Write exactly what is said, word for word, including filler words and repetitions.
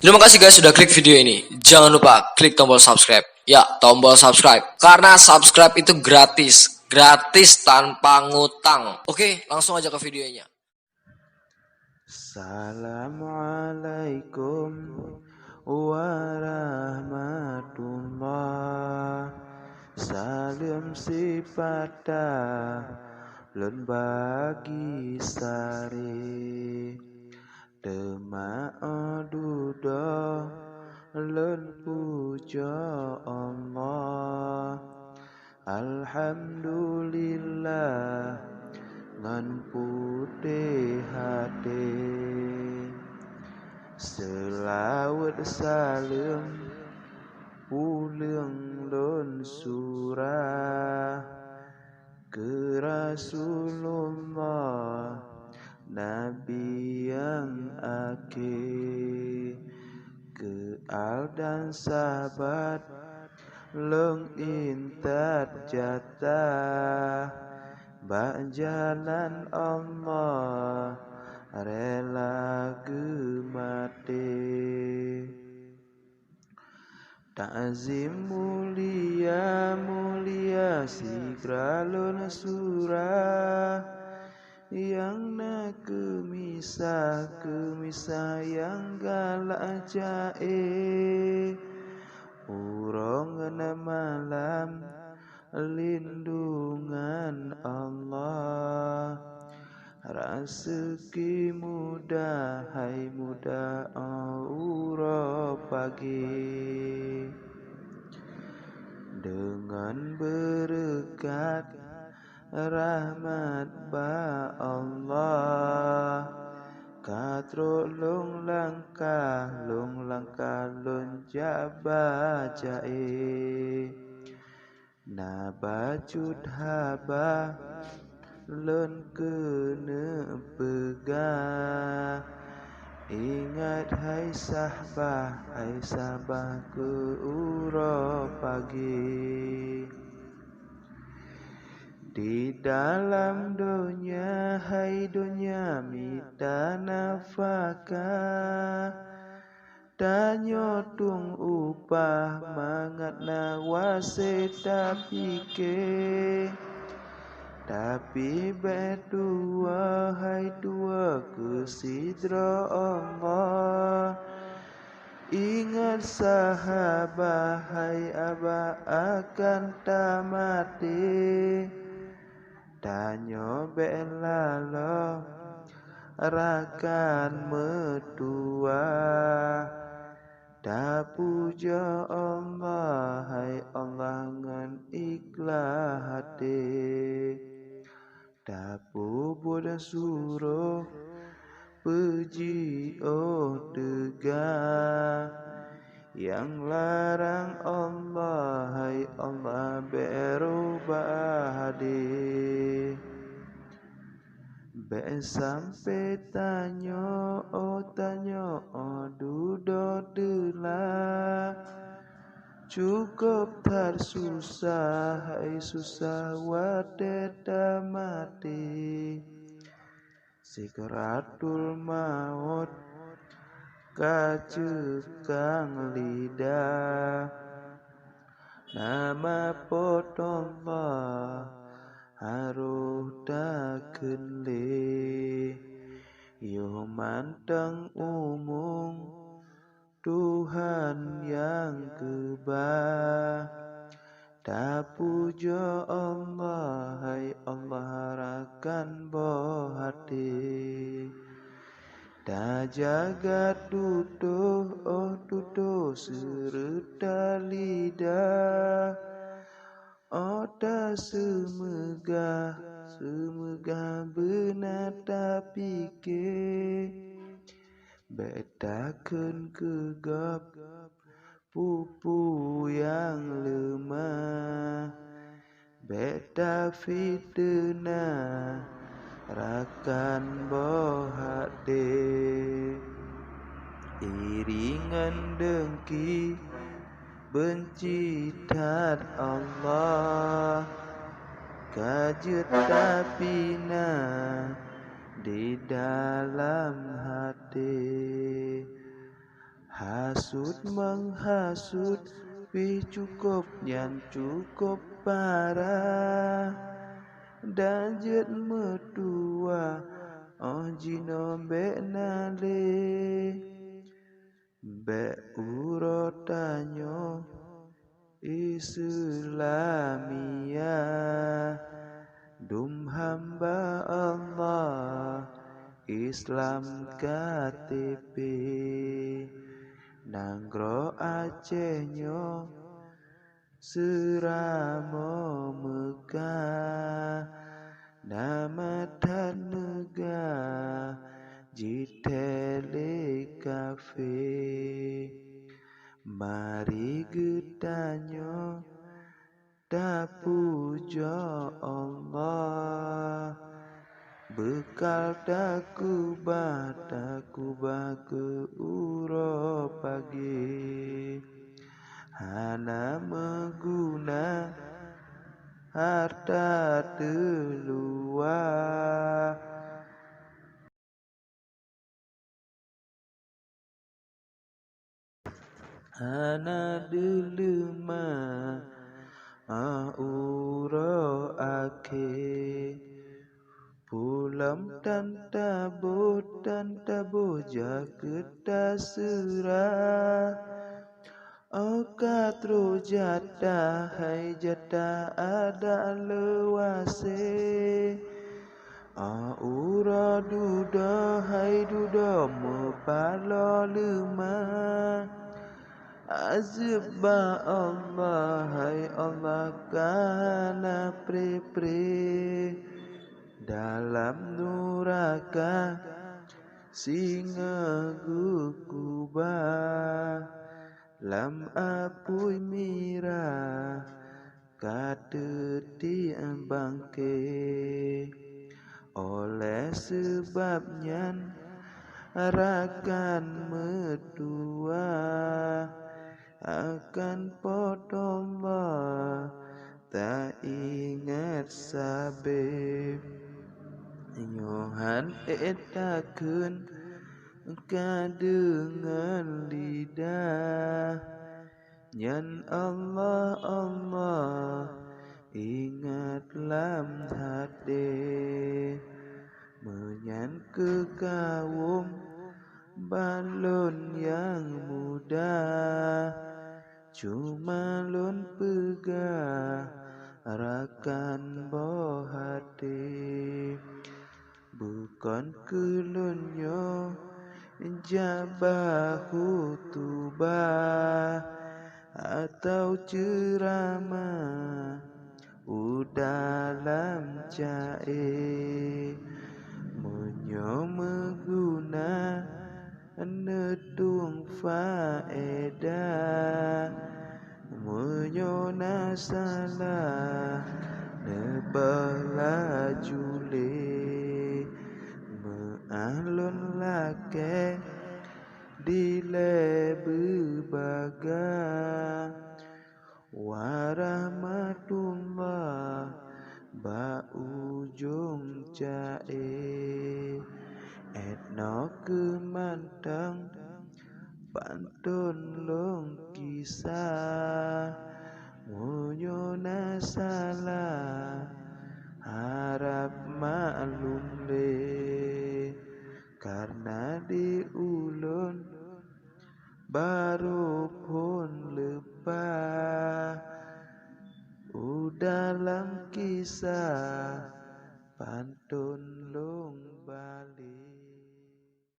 Terima kasih guys sudah klik video ini. Jangan lupa klik tombol subscribe. Ya, tombol subscribe. Karena subscribe itu gratis. Gratis tanpa ngutang. Oke, langsung aja ke videonya. Assalamualaikum warahmatullah. Saleuem sipata lôn bagi sare. Teuma óh dudoe lôn pujoe Allah. Alhamdulillah ngon putéh até. Seulaweuet saleuem puleung lôn sura keu Rasulullah Nabi nyang akhé. Keu al dan sahabat lôn intat jatah, bak jalan Allah rela geumaté. Takzim mulia-mulia sigra lôn sura, nyang na keumisah-keumisah nyang galak jai. Uroe ngon malam lindungan Allah. Raseuki mudah hai mudah óh uroe pagée. Deungon beureukat rahmat bak Allah, ka trok lôn langkah, lôn langkah lôn jak bajai. Na bacut haba lôn keuneuk peugah, ingat hai sahbah, hai sahbah keu uroe pagée. Di dalam donya, hai donya mita nafakah, tanyoe tueng upah mangat na wase tapike. Tapi bék tuwoe hai tuwoe keu sidroe Allah. Ingat sahabah hai abah akan tamaté. Tanyoe bék laloe rakan meutuwah. Tapujoe Allah, hai Allah ngon ikhlaih até. Tapeubuet suroh peuji óh teuga. Nyang larang Allah, hai Allah, bék rubah hadé. Bék sampoe tanyoe, oh tanyoe, oh dudoe teulah. Cukôp that susah, hai susah watée tamaté. Sikratul maut ka ceukang lidah. Nama Po teuh Allah harôh takheun lé. Yoh mantong umong Tuhan nyang geuba. Tapujoe Allah, hai Allah rakan boh até. Tajaga tutoh, oh tutoh seureuta lidah. Oh taseumeugah, seumeugah beuna tapike. Bék takheun keu gob peue-peue nyang leumah. Bék tafiteunah rakan boh até. Iri ngon deungki beunci that Allah ka jeuet tapinah di dalam até. Hasut meunghasut pih cukôp nyan cukôp parah, dan jeuet meutuwah óh jinoe bék na lé. Bék uroe tanyoe Islamiyah, dum hamba Allah Islam K T P. Nanggroe Aceh nyoe seuramoe Meukah, na meudat neugah jithée lé kafé. Mari geutanyoe tapujoe Allah, beukal takubah, takubah keu uroe pagée. Hana meuguna hareuta teuluwah, hana deuleuma uroe akhé. Pulam tan taboh, tan taboh jak keu taseurah. Óh ka troh jatah, hai jatah adak leuwasé. Óh uroe dudoe, hai dudoe meupaloe leumah. Azeub bak Allah, hai Allah ka na pré-pré. Dalam nuraka singoh geukubah, lam apui mirah ka teutiek bangké. Oleh seubab nyan, rakan meutuwah, akan Po teuh Allah taingat sabe. Nyoe han ék takheun ka deungon lidah, nyan Allah, Allah ingat lam até. Meunyan keu kawöm bak lôn nyang muda, cuma lôn peugah rakan boh até. Bukon keu lôn nyoe jak ba khutubah atawa ceuramah u dalam caé. Meunyoe meuguna, neutueng faedah. Meunyoe na salah, neubeulah laju lé. Meuáh lôn lakée dilée beubaga. Warahmatullah bak ujong caé. Etnoe keu mantong pantôn lôn kisah. Meunyoe na salah, harab maklum lé. Kareuna di ulôn barô phon leupah u dalam kisah pantôn lôn balek.